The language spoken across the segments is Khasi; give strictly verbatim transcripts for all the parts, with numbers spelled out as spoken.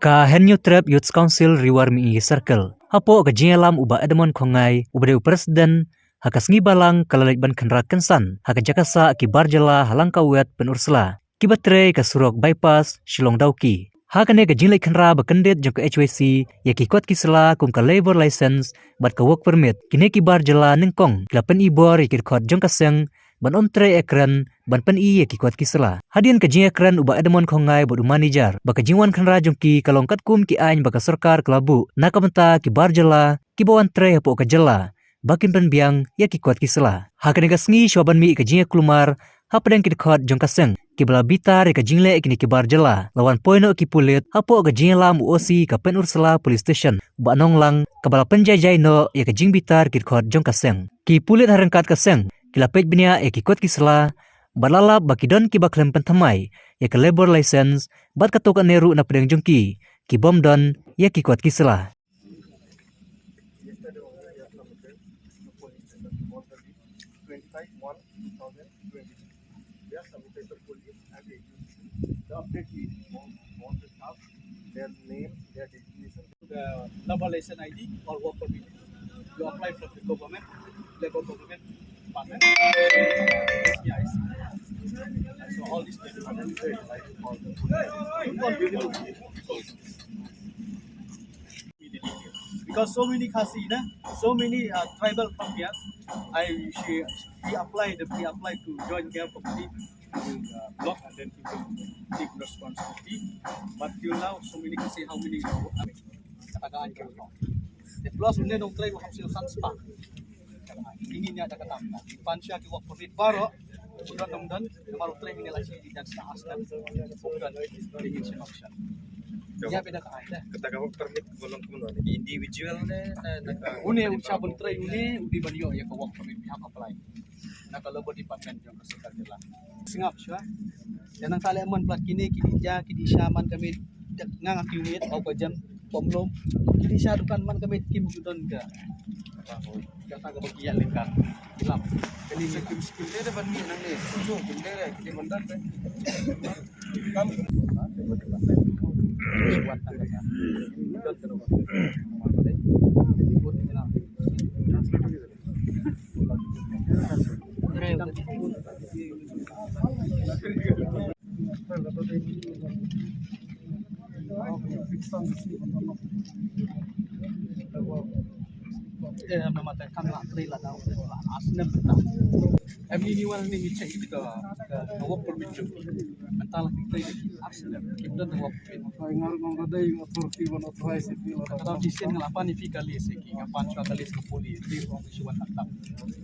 Ka Hynñiewtrep Youth Council Ri War Mihngi Circle, hapoh ka jingïalam u Bah Edmund Khongngai, uba dei u President, ha ka sngi Balang ka la leit ban khynra kynsan ha ka jaka sah ki bar jylla ha Langkawet, Pynursla, kiba trei ka surok bypass Shillong Dawki. Ha kane ka jingleit khynra ba kyndit jong ka H Y C ïa ki kot ki sla kum ka labour license bad ka work permit, kine ki bar jylla nyngkong ki la pyni bor ïa ki dkhot jong ka seng ban ym trei ïakren ban pyni ïa ki kot ki sla. Hadien ka jingïakren u Bah Edmund Khongngai bad u manager, ba ka jingwan khynra jong ki ka long katkum ki aiñ ba ka sorkar ka la buh na ka bynta ki bar jylla kiba wan trei hapoh ka jylla, ba kin pynbiang ïa ki kot ki sla. Ha kane ka sngi, shwa ban mih ka jingïakulmar hapdeng ki dkhot jong ka seng kiba la bitar ïa ka jingleh kine ki bar jylla, la wan poi noh ki pulit hapoh ka jingïalam u O C ka Pynursla Police Station, u Bah Nonglang, kaba la pynjai jai noh ïa ka jingbitar ki dkhot jong ka seng. Ki pulit ha ryngkat ka seng ki la peit bniah ïa ki kot ki sla bad la lap ba ki don kiba khlem pynthymmai ïa ka labour license, bad katto katne ruh na pdeng jong ki ki bym don ïa ki kot ki sla. Yesterday only we have submitted to police station already, twenty-five one two thousand twenty-two. We have submitted to police and the agency. The update is on, on the staff, their name, their designation. The labour license I D or work permit. You apply from the government, labour government department. S B I. So all these people are very like all the because so many Khasi, na, so many uh, tribal from here. I she, he applied, he applied to join their committee, uh, block, and then he will take responsibility. But till now, so many Khasi, how many? Kata ka ain ka. Plus, une nongtrei ruh ham siew san spah. Ini nya da kata. Pan sha ki work permit baroh. Don dong don, baroh trei ini la shi dan sa asnam. Bukan ini solution. Ya beda ka ain. Kata ka work permit ka long kumno, individual ne, ne, ne ka. Une u sha ban trei une, u dei ban ïoh ïa ka work permit, ha ka apply. Na ka labour department jong ka sorkar jylla. Sngap shuwa. Te nangta leh mon pla kine ki dei ja, ki dei sha man ka miet, nga nga ki miet, au ka jem, pom lum. Ki dei sha dukan man ka miet kim ju don ka. Kata ka ba ki ïa leh ka. Ki lap. Kane sha kim skim de ban miet nangne. Ju kim de, ki dei ban don de. Kam. Don ka. Eh, memang tak kan lah, trei lah, dah, lah, asnem dah. Em, ini wan ni ngecek kita, ke, ke work permit tu. Mentang lah kita ini, asnem, kita dah work permit. Kata tau di sien nga la pan ifi ka list ki, nga pan shuwa ka list ka puli, di ruang shuwa tak tak.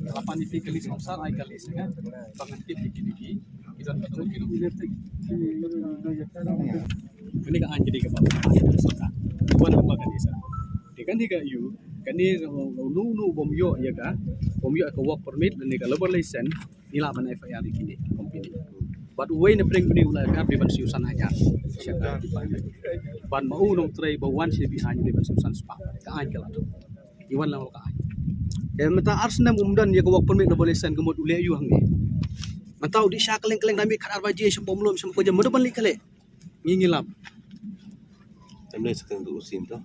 Nga la pan ifi ka list, nga sar ai ka list, kan? Bangan kit dikit dikit. Ki don ka tu ki. Kane ka ain kane ka ba. Wan ka ba kane sa. Te kane ka ïoh, kane uno uno bym ïoh ïa ka, bym ïoh ka work permit, ne ka labour license, ngi lah ban F I R ïa kine company. Bad uwei na pdeng une u la F I R dei ban siew san hajar. Sha ka department. Bad ma u nongtrei ba wan sha B I dei ban siew san spah. Ka ain ka la tu. Ngi wan lang ka ain. Te mynta ar snem um don ïa ka work permit, labour license, ka mut u leh aïu hangne. Mynta u dei sha kylleng kylleng da mih khatar baje sha pom lum sha pom jem, mano ban leit khaleh. Ngi ngi lap. Em leh sa kane tu usin tu.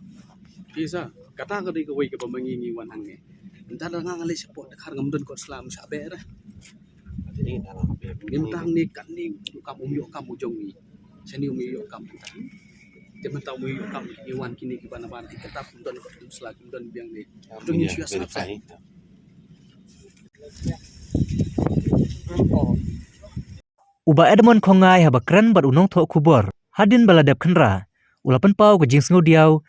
Ki sa, kata ka dei kawei kaba ma ngi ngi wan hangne. Mynta da nga nga leit shapoh Dkhar ngam don kot sla, sha beh ra. Ngi mynta hangne katne u kam um ïoh kam u jong ngi. Shane um ïoh kam. Te mynta um ïoh kam, ngi wan kine kiba na ban, ki kata um don kot sla, um don biang ne. Jong ngi shu ïa sa. U Bah Edmund Khongngai haba kren bad u nongthoh khubor hadien ba la dep khynra, u la pynpaw ka jingsngewdiaw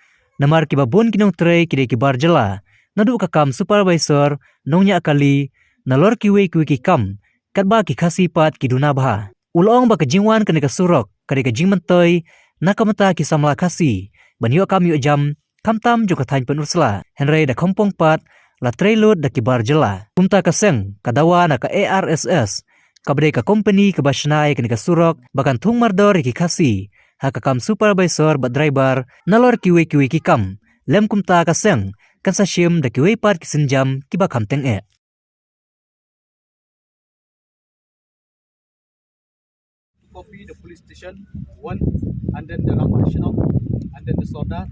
namar kiba bun ki nongtrei ki dei ki bar jylla, naduh ka kam supervisor, nongñiah kali, nalor kiwei kiwei ki kam, katba ki Khasi pat ki duna bha. U la ong ba ka jingwan kane ka surok ka dei ka jingmyntoi na ka bynta ki samla Khasi ban ïoh kam ïoh jam, khamtam jong ka thaiñ Pynursla, hynrei da khongpong pat la trei lut da ki bar jylla. Kumta ka seng ka dawa na ka A R S S, kaba dei ka kompani kaba shna ïa kane ka surok, ba kan thung mardor ïa ki Khasi ha ka kam supervisor bad driver, nalor kiwei kiwei ki kam. Lem kumta ka seng kan sa shim da kiwei pat ki sienjam kiba kham tyngeh. Copy the police station one, and then the Rama Shanong, and then the Sordar,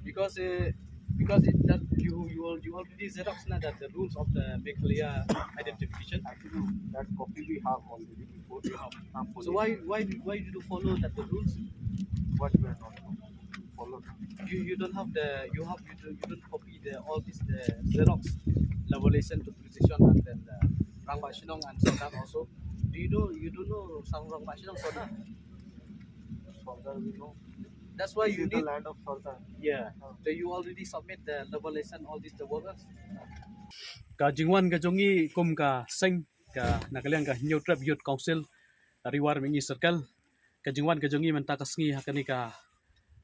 because uh, because it, that you you al- you already Xerox now that the rules of the Meghalaya identification. Actually, that copy we have already before. So why why do, why did you follow that the rules? What we are not followed? You you don't have the you have you don't, you don't copy the all this the Xerox level license to position and then the Rangbah Shnong and Sordar also. Do you know you don't know some Rangbah Shnong Sordar? Sordar we know. That's why This you is the need land of Sordar. Yeah. So you already submit the level license all this the workers. Ka jingwan ka jong ngi kum ka seng ka na ka liang ka Hynñiewtrep Tribute Youth Council, Ri War Mihngi Circle. Ka jingwan ka jong ngi mynta ka sngi ha kane ka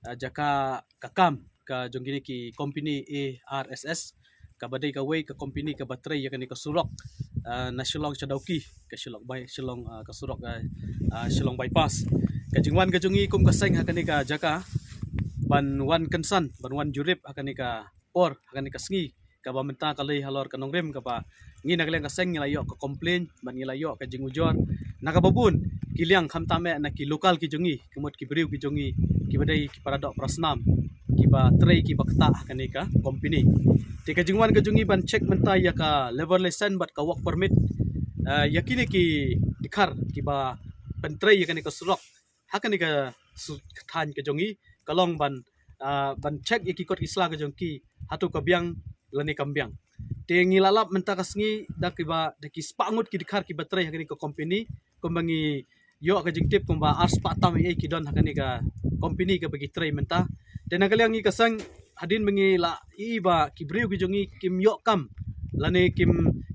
uh, jaka ka kam ka jong kine ki company A R S S kaba dei kawei ka company kaba trei ïa kane ka surok uh, na Shillong sha Dawki, ka Shillong bai Shillong uh, ka surok uh, uh, Shillong bypass. Ka jingwan ka jong ngi kum ka seng ha kane ka jaka ban wan kynsan ban wan jurip ha kane ka por ha kane ka sngi kaba mynta ka lei halor ka nongrim kaba ngi na ka liang ka seng ngi la ïoh ka complain ban ngi la ïoh ka jingujor na kaba bun ki liang khamtam eh na ki local ki jong ngi, ka mut ki briew ki jong ngi kiba dei ki para doh para snam kiba trei kiba ktah ha kane ka company. Te ka jingwan ka jong ngi ban check mynta ïa ka labour license bad ka work permit uh, ïa kine ki dkhar kiba pyntrei ïa kane ka surok ha kane ka su- ka thaiñ ka jong ngi ka long ban uh, ban check ïa ki kot ki sla ka jong ki hato ka biang lane kam biang. Te ngi la lap mynta ka sngi da kiba da ki spah ngut ki dkhar kiba trei ha kane ka company kumba ngi ïoh ka jingtip kumba ar spah tam ei ki don ha kane ka company kaba ki trei mynta. Te na ka liang ngi ka seng hadien ba ngi la i ba ki briew ki jong ngi kim ïoh kam lane kim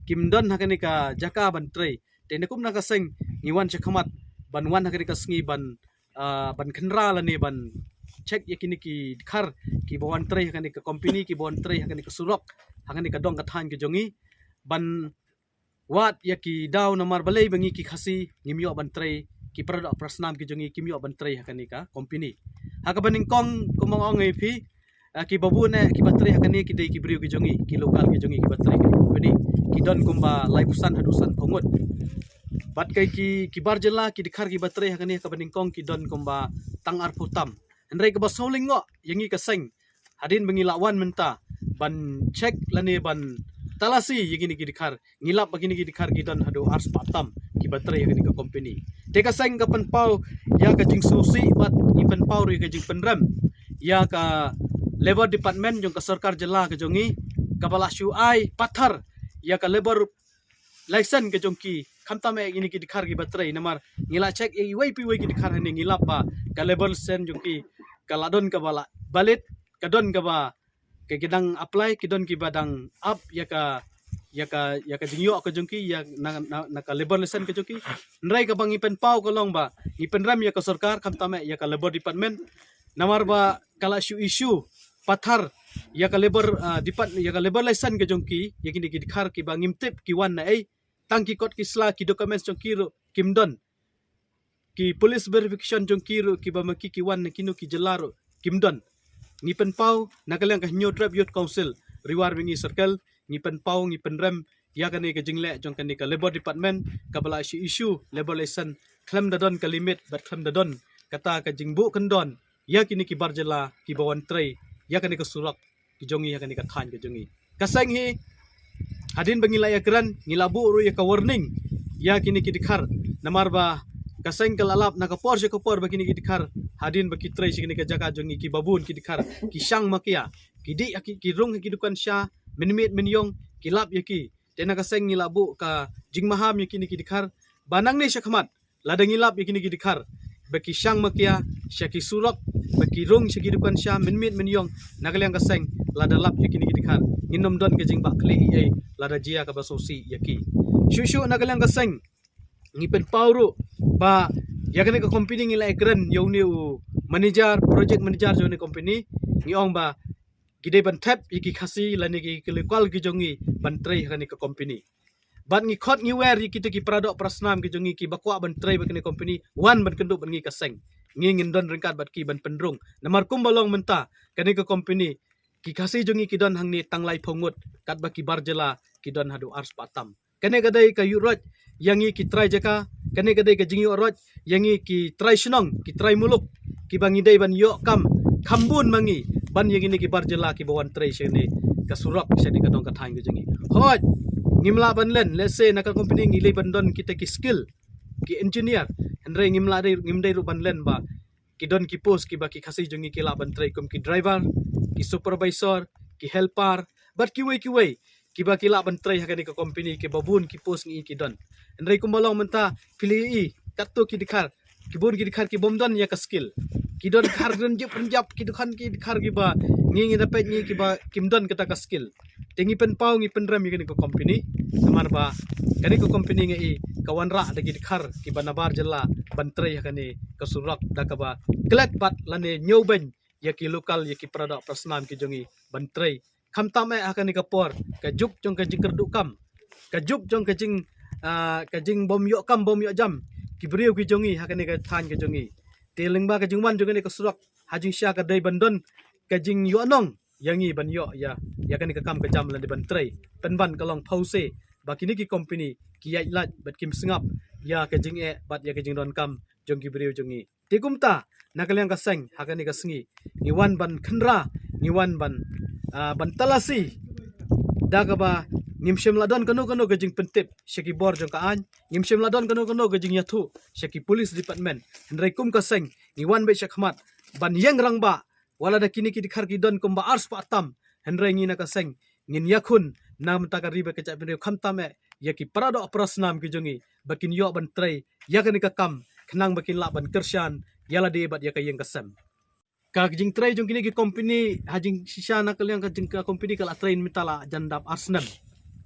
kim don ha kane ka jaka ban trei. Te na kum na ka seng ngi wan sha khmat ban wan ha kane ka sngi ban uh, ban kynra lane ban check ïa kine ki dkhar kiba wan trei ha kane ka company kiba wan trei ha kane ka surok ha kane ka dong ka thaiñ ka jong ngi ban wad ïa ki daw namar balei ba ngi ki Khasi ngim ïoh ban trei, ki para doh para snam ki jong ngi kim ïoh ban trei ha kane ka company. Ha kaba nyngkong kumba ong ïa phi uh, kiba bun eh kiba trei ha kane ki dei ki briew ki jong ngi, ki local ki jong ngi kiba trei ha kane ka company. Ki don kumba laiphew san haduh sanphew ngut. Bad kai ki ki bar jylla ki dkhar kiba trei ha kane ha kaba nyngkong ki don kumba tang arphew tam. Hynrei kaba sawlyngngoh ïa ngi ka seng hadien ba ngi la wan mynta ban check lane ban talasi ïa kine ki dkhar ngi lap ba kine ki dkhar ki don haduh ar spah tam kiba trei ha kane ka company. Te ka seng ka pynpaw ïa ka jingsngewsih bad ngi pynpaw ruh ïa ka jingpynrem ïa ka labour department jong ka sorkar jylla ka jong ngi kaba la shu ai pathar ïa ka labour license ka jong ki khamtam eh ïa kine ki dkhar kiba trei namar ngi la check ïa iwei pa iwei ki dkhar hangne ngi lap ba ka labour license jong ki ka la don kaba la valid, ka don kaba ka ki dang apply, ki don kiba dang ap ïa ka ïa ka ïa ka jingïoh ka jong ki ïa na, na, na ka labour license ka jong ki. Hynrei kaba ngi pynpaw ka long ba ngi pynrem ïa ka sorkar khamtam eh ïa ka labour department namar ba ka la shu issue pathar ïa ka labour uh, department ïa ka labour license ka jong ki ïa kine ki dkhar kiba ngim tip ki wan na ei, tang ki kot ki sla ki documents jong ki ruh kim don, ki police verification jong ki ruh kiba ma ki ki wan na kino ki jylla ruh kim don. Ngi pynpaw na ka liang ka Hynñiewtrep Youth Council Ri War Mihngi Circle ngi pynpaw ngi pynrem ïa kane ka jingleh jong kane ka labour department kaba la shu issue labour license khlem da don ka limit bad khlem da don kata ka jingbuh kyndon ïa kine ki bar jylla kiba wan trei ïa kane ka surok ki jong ngi ha kane ka thaiñ ka jong ngi. Ka seng hi hadien ba ngi la ïakren ngi la buh ruh ïa ka warning ïa kine ki dkhar namar ba ka seng ka la lap na ka por sha ka por ba kine ki dkhar hadien ba ki trei sha kine ka jaka jong ngi kiba bun ki dkhar ki shang makia, ki dih ha ki ki rung ha ki dukan sha mynmiet mynïong ki lap ïa ki. Te na ka seng ngi la buh ka jingmaham ïa kine ki dkhar ba nangne sha khmat lada ngi lap ïa kine ki dkhar ba ki shang makia sha ki surok ba ki rung sha ki dukan sha mynmiet mynïong na ka liang ka seng lada lap ïa kine ki dkhar ngin ym don ka jingbakla ei ei lada jia kaba sngewsih ïa ki. Shuh shuh na ka liang ka seng ngi pynpaw ruh ba ïa kane ka company ngi la ïakren ïa une u manager, project manager jong une company, ngi ong ba ki dei ban thep ïa ki Khasi lane ki ki local ki jong ngi ban trei ha kane ka company. Bad ngi khot ngi wer ïa kita ki para doh para snam ki jong ngi kiba kwah ban trei bad kane company wan ban kynduh bad ngi ka seng. Ngi ngin don ryngkat bad ki ban pynrung. Namar kumba long mynta kane ka company ki Khasi jong ngi ki don hangne tang laiphew ngut katba ki bar jylla ki don haduh ar spah tam. Kane ka dei ka ïuh roit ïa ngi ki trai jaka, kane ka dei ka jingïuh roit ïa ngi ki trai shnong ki trai muluk kiba ngi dei ban ïoh kam kham bun ma ngi ban ïa kine ki bar jylla kiba wan trei shane ka surok, shane ka dong ka thaiñ ka jong ngi. Hooid, ngim lah ban len, let's say na ka company ngi leh ban don kita ki skill, ki engineer, hynrei ngim lah dei, ngim dei ruh ban len ba ki don ki post kiba ki Khasi jong ngi ki lah ban trei kum ki driver, ki supervisor, ki helper, bad kiwei kiwei kiba ki lah ban trei ha kane ka company, kiba bun ki post ngi ki don. Hynrei kumba long mynta phi la ïohi katto ki dkhar, ki bun ki dkhar ki bym don ïa ka skill. Ki don dkhar rynjip rynjap, ki dkhar, ki dkhar kiba ngi, ngi da peit ngi kiba kim don kata ka skill. Te ngi pynpaw, ngi pynrem ïa kane ka company. Namar ba kane ka company ngi i ka wanrah da ki dkhar kiba nabar jylla ban trei ha kane ka surok, da kaba klet bad lane ñiewbeiñ ïa ki local, ïa ki paradoh parasnam ki jong ngi ban trei. Khamtam eh ha kane ka por, ka juk jong ka jingkyrduh kam, ka juk jong ka jing, ah, ka jingbym ïoh kam bym ïoh jam ki briew ki jong ngi ha kane ka thaiñ ka jong ngi. Te lyngba ka jingwan jong kane ka surok, ha jingshisha ka dei ban don ka jingïohnong ïa ngi ban ïoh ïa, ïa kane ka kam ka jam lane ban trei. Pynban ka long phewse ba kine ki company ki ïaid lait bad kim sngap ïa ka jingeh bad ïa ka jingdonkam jong ki briew jong ngi. Te kumta, na ka liang ka seng, ha kane ka sngi, ngi wan ban khynra, ngi wan ban, ah, ban talasi da kaba ngim shym la don kano kano ka jingpyntip sha ki bor jong ka aiñ, ngim shym la don kano kano ka jingïathuh sha ki police department. Hynrei kum ka seng, ngi wan beit shakhmat ban ïeng rangbah, wat la da kine ki dkhar ki don kumba arspah tam, hynrei ngi na ka seng ngin ïakhun na ka bynta ka ri bad ka jaitbynriew, khamtam eh ïa ki paradoh parasnam ki jong ngi ba kin ïoh ban trei ïa kane ka kam, khnang ba kin lah ban kyrshan ïa lade bad ïa ka ïing ka sem. Ka jingtrei jong kine ki company, ha jingshisha na ka liang ka jing, ka company ka la trei mynta la jan dap ar snem,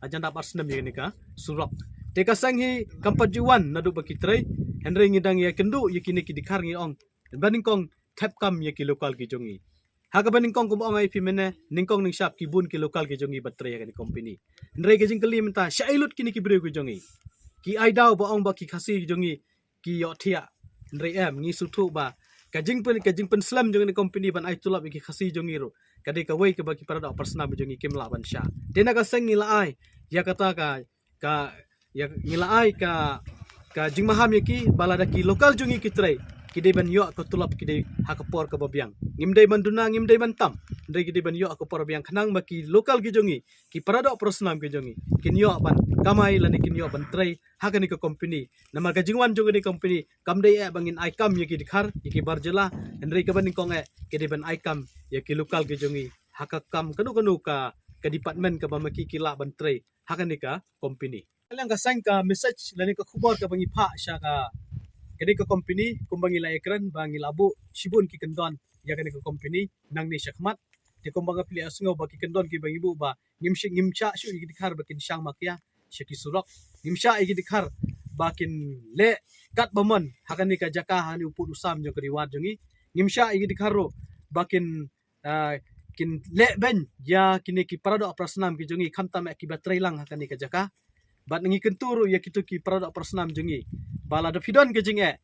la jan dap ar snem ïa kane ka surok. Te ka seng hi kam pat ju wan naduh ba ki trei, hynrei ngi dang ïakynduh ïa kine ki dkhar, ngi ong, ba nyngkong thep kam ïa ki local ki jong ngi. Ha kaba nyngkong kumba ong ai phi mynne, nyngkong nyngshap ki bun ki local ki jong ngi ba trei ha kane ka company. Hynrei ka jingkylli mynta, shaei lut kine ki briew ki jong ngi? Ki ai daw ba ong ba ki Khasi ki jong ngi ki ïohthiah. Hynrei em, ngi sngewthuh ba ka jingpyn, ka jingpynslem jong kane ka company ban ai tulop ïa ki Khasi jong ngi ruh, ka dei kawei kaba ki paradoh parasnam jong ngi kim lah ban shah. Te na ka seng ngi la ai ïa kata ka, ka, ïa, ngi la ai ka, ka jingmaham ïa ki ba lada ki local jong ngi ki trei, ki dei ban ïoh ka tulop, ki dei ha ka por kaba biang. Ngim dei ban duna, ngim dei ban tam, hynrei ki dei ban ïoh ha ka por biang, khnang ba ki local ki jong ngi, ki paradoh parasnam ki jong ngi, kin ïoh ban kamai lane kin ïoh ban trei ha kane ka company. Namar ka jingwan jong kane ka company kam dei eh ba ngin ai kam ïa ki dkhar, ïa ki bar jylla, hynrei kaba nyngkong eh ki dei ban ai kam ïa ki local ki jong ngi ha ka kam kano kano ka, ka department kaba ma ki ki lah ban trei ha kane ka company. Ka liang ka seng, ka message lane ka khubor kaba ngi phah sha ka, kane ka company, kumba ngi la ïakren ba ngi la buh shibun ki kyndon ïa kane ka company nangne shakhmat. Te kumba nga phi la ïohsngew ba ki kyndon kiba ngi buh ba ngim shah, ngim shah shuh ïa ki dkhar ba kin shang makia sha ki surok, ngim shah ïa ki dkhar ba kin leh katba mon ha kane ka jaka, ha kane u pud u sam jong ka Ri War jong ngi. Ngim shah ïa ki dkhar ruh ba kin, ah, kin leh beiñ ïa kine ki paradoh parasnam ki jong ngi, khamtam eh kiba trei lang ha kane ka jaka. Bad ngi kyntu ruh ïa kito ki paradoh parasnam jong ngi ba lada phi don ka jingeh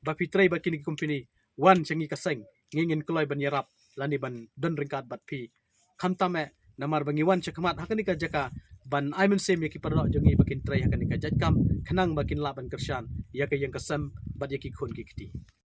ba phi trei bad kine ki company, wan sha ngi ka seng, ngi ngin kloi ban ïarap lane ban don ryngkat bad phi. Khamtam eh, namar ba ngi wan shakhmat ha kane ka jaka ban ai mynsiem ïa ki paradoh jong ngi ba kin trei ha kane ka jait kam, khnang ba kin lah ban kyrshan ïa ka ïing ka sem bad ïa ki khun ki kti.